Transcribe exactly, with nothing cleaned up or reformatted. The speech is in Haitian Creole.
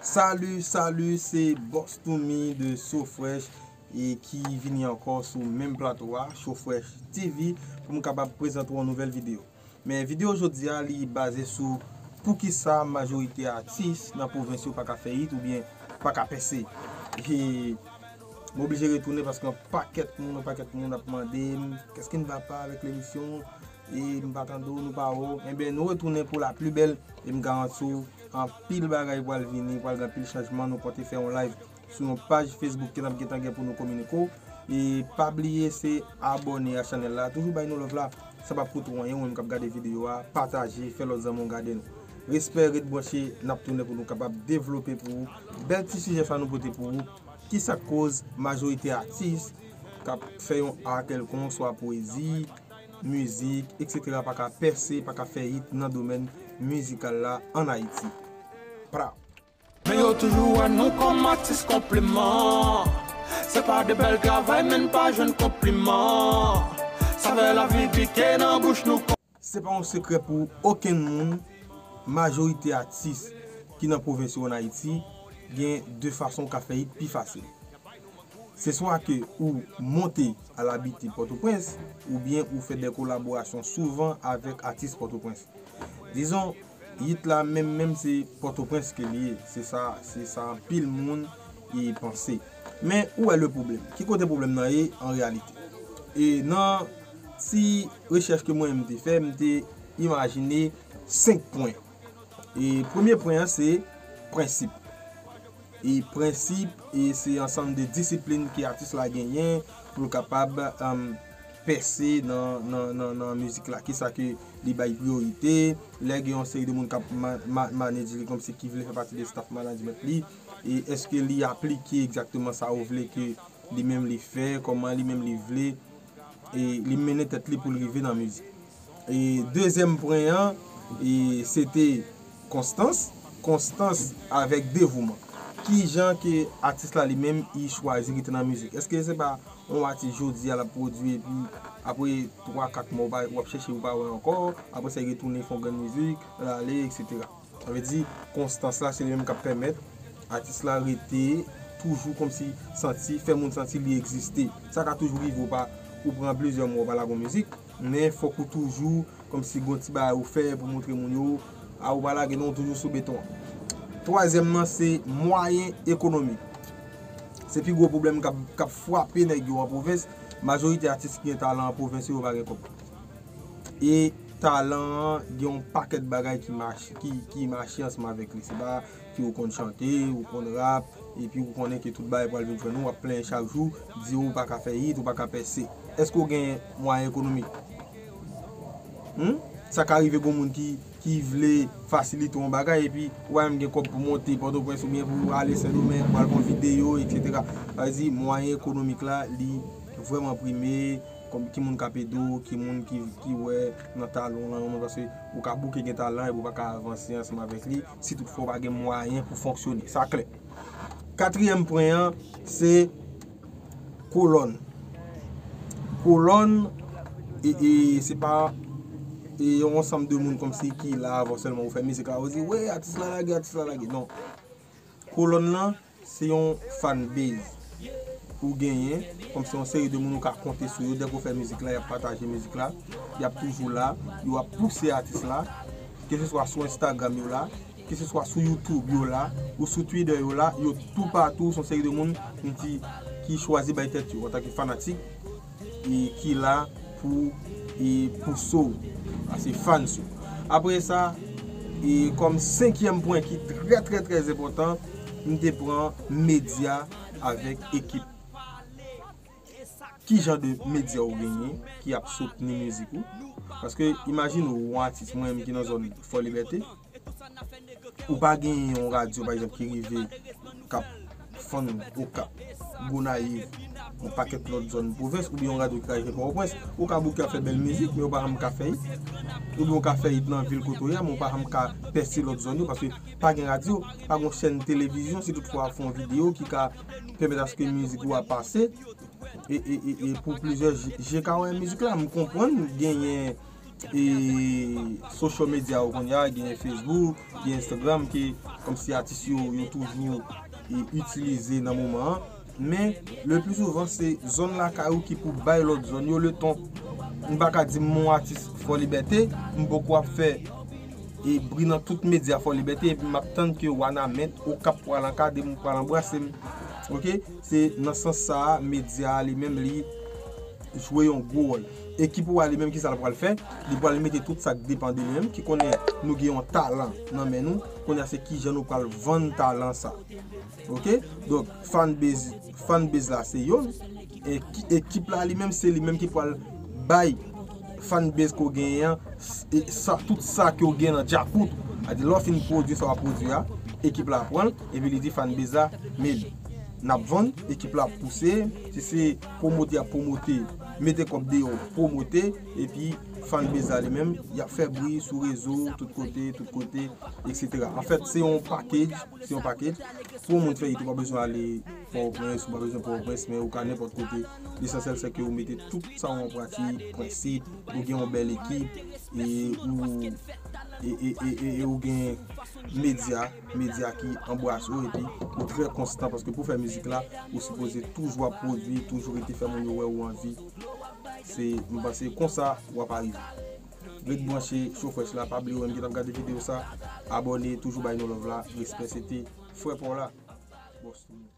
Salut, salut, se Boss Toomy de So Fresh e ki vini ankò sou menm plato a, So Fresh T V, pou m kapab prezante w yon nouvèl videyo. Men videyo jodi a, li baze sou poukisa majorite atis nan pwovens yo pa ka fè hit oubyen pa ka pèse. E m oblije retounen paske yon pakèt moun, yon pakèt moun ap mande m, qu'est-ce qui ne va pas avec l'émission? E m pa tande w, nou pa wè w. Enben, nou retounen pour la plus belle. E m garanti w, anpil bagay pral vini, pral gen anpil chanjman. Nou konte fè yon live sou yon paj Facebook ke n ap gentan gen pou nou kominike w. E pa bliye, se abòne a chanèl la. Toujou bay nou love la. Sa p ap koute w anyen, ou menm k ap gade videyo a, pataje, fè lòt zanmi w gade nou. Respè, ret branche, n ap tounen pou nou kapab devlope pou ou bèl ti sijè sa nou pote pou ou. Kisa k koz majorite atis k ap fè yon a kèlkonk, swa pwezi, mizik, etsetera, pa ka pèse, pa ka fè hit nan domèn mizikal la ann Ayiti? Pra. Men yo toujou wè nou kòm atis konpliman. Se pa de bèl travay, men n pa jwenn konpliman. Sa fè lavi pike nan bouch nou. Se pa yon sekrè pou okenn moun, majorite atis ki nan pwovens yo ann Ayiti gen de fason w ka fè hit pi fasil. Se swa ke ou monte al abite Pòtoprens, oubyen ou fè de kolaborasyon souvan avèk atis Pòtoprens. Dizon, hit la menm menm se Pòtoprens ke li ye. Se sa, se sa anpil moun e panse. Men ou wè le pwoblèm. Ki kote pwoblèm nan ye an reyalite? E nan ti rechèch ke mwen menm te fè, m te imajine senk pwen. E premye pwen an se prensip. E prensip, e se ansanm de disiplin ke atis la genyen pou l kapab, um, pèse nan, nan, nan, nan mizik la. Kisa ke li bay priyorite, lè gen yon seri de moun k ap ma-, ma-, manage li kòmsi ki vle fè pati de staff management li, e èske li aplike egzakteman sa ou vle ke li menm li fè, kòman li menm li vle, e li mennen tèt li pou l rive nan mizik. E dezyèm pwen an, e se te konstans, konstans avèk devouman. Ki jan ke atis la li menm i chwazi rete nan mizik? Èske se pa yon atis jodi a l ap pwodui epi apre twa, kat mwa w pa, w ap chèche ou pa wè ankò, apre sa li retounen fè yon grenn mizik, l ale, etsetera. Sa vle di, konstans la, se li menm k ap pèmèt atis la rete toujou kòmsi santi, fè moun santi li egziste. Sa ka toujou rive ou pa, ou pran plizyè mwa ou pa lage yon mizik, men fòk ou toujou kòmsi gen yon ti bagay ou fè pou montre moun yo, a ou pa lage non, ou toujou sou beton an. Twazyèm nan, se mwayen ekonomik. Se pi gwo pwoblèm k ap, k ap frape nèg yo an pwovens. Majorite atis ki gen talan an pwovens yo, yo pa gen kòb. E talan an gen yon pakèt bagay ki mache, ki, ki mache ansanm avèk li. Se pa ke ou konn chante, ou konn rap, epi ou konnen ke tout bagay pral vin jwenn ou, w ap plenyen chak jou, di ou pa ka fè hit, ou pa ka pèse. Èske ou gen mwayen ekonomik? Hmm? Sa ka rive gen moun ki, ki vle fasilite yon bagay, epi ou pa menm gen kòb pou monte Pòtoprens oubyen pou ale Sendomeng, pou al fè yon videyo, etsetera. Sa vle di, mwayen ekonomik la, li vrèman prime, kòm ki moun k ap ede w, ki moun ki, ki wè nan talan w lan, yon moun, paske ou ka bouke gen talan epi ou pa ka avanse ansanm avèk li, si toutfwa ou pa gen mwayen pou fonksyone. Sa klè. Katriyèm pwen an, se kolòn. Kolòn, e, e, se pa, e, yon ansanm de moun kòmsi ki la avè w sèlman ou fè mizik la, ou di, "Wi, atis la lage, atis la lage." Non. Kolòn nan, se yon fan base ou genyen, kòmsi yon seri de moun ou ka konte sou yo, dèke ou fè mizik la, y ap pataje mizik la, y ap toujou la, yo ap pouse atis la, keseswa sou Instagram yo la, keseswa sou YouTube yo la, ou sou Twitter yo la, yo toupatou, se yon seri de moun ki, ki chwazi bay tèt yo antanke fanatik, e ki la pou, e pouse w, a se fans yo. Apre sa, e kòm senkyèm pwen ki trè, trè, trè enpòtan, m te pran medya avèk ekip. Ki jan de medya ou genyen ki ap soutni mizik ou? Paske imajine w, yon atis, mwen menm ki nan zòn Fò Libète, ou pa gen yon radyo, pa egzanp, ki rive k ap fann Okap, Gonayiv, yon pakèt lòt zòn pwovens, oubyen yon radyo ki ka rive Pòtoprens, ou ka bouke ap fè bèl mizik, men ou pa janm ka fè hit. Oubyen ou ka fè hit nan vil kote w ye a, men ou pa janm ka pèse lòt zòn yo, paske pa gen radyo, pa gen chèn televizyon, si toutfwa w ap fè yon videyo ki ka pèmèt aske mizik ou a pase, e, e, e, e pou plizyè je, je ka wè mizik la. M konprann genyen e, social media yo kounye a, gen Facebook, gen Instagram, ke kòmsi atis yo, yo toujou, e, itilize nan moman an. Men, le pli souvan, se zòn lakay ou ki pou bay lòt zòn yo letan. M pa ka di m yon atis Fò Libète, m poko ap fè, e, bri nan tout medya Fò Libète, epi m ap tann ke Wanament, Okap pral ankade m, pral anbrase m. Oke? Se nan sans sa a, medya a li menm li jwe yon gwo wòl. Ekip ou a li menm, kisa l pral fè? Li pral mete tout sa k depann de li menm, ki konnen nou gen yon talan nan men nou, konnen se kijan nou pral vann talan sa. Oke? Donk, fanbase, fanbase la se youn. E ki- ekip la li menm, se li menm ki pral bay fanbase ke w genyen an, e sa, tout sa ke w gen nan djakout. Sa di, lè w fin pwodui sa w ap pwodui a, ekip la pran l, epi li di fanbase la, men n ap vann, ekip la ap pouse, si se pwomote ap pwomote, mete kòb deyò, pwomote, epi fanbase la li menm, y ap fè bri sou rezo, tout kote, tout kote, etsetera. Anfèt, se yon package, se yon package. Pou yon moun fè it, ou pa bezwen ale Pòtoprens, ou pa bezwen Pòtoprens, men ou ka nenpòt kote. Lesansyèl, se ke ou mete tout sa yo an pratik, prensip, ou gen yon bèl ekip, e ou, e, e, e, e, e ou gen medya, medya ki anbrase w, epi ou trè konstan, paske pou fè mizik la, ou sipoze toujou ap pwodui, toujou rete fè moun yo wè ou anvi. Se, m panse konsa w ap arive. Ret branche Show Fresh la, pa bliye ou menm ki t ap gade videyo sa, abòne, toujou bay nou love la, respè, se te frè pa w la, Bòs Tounen.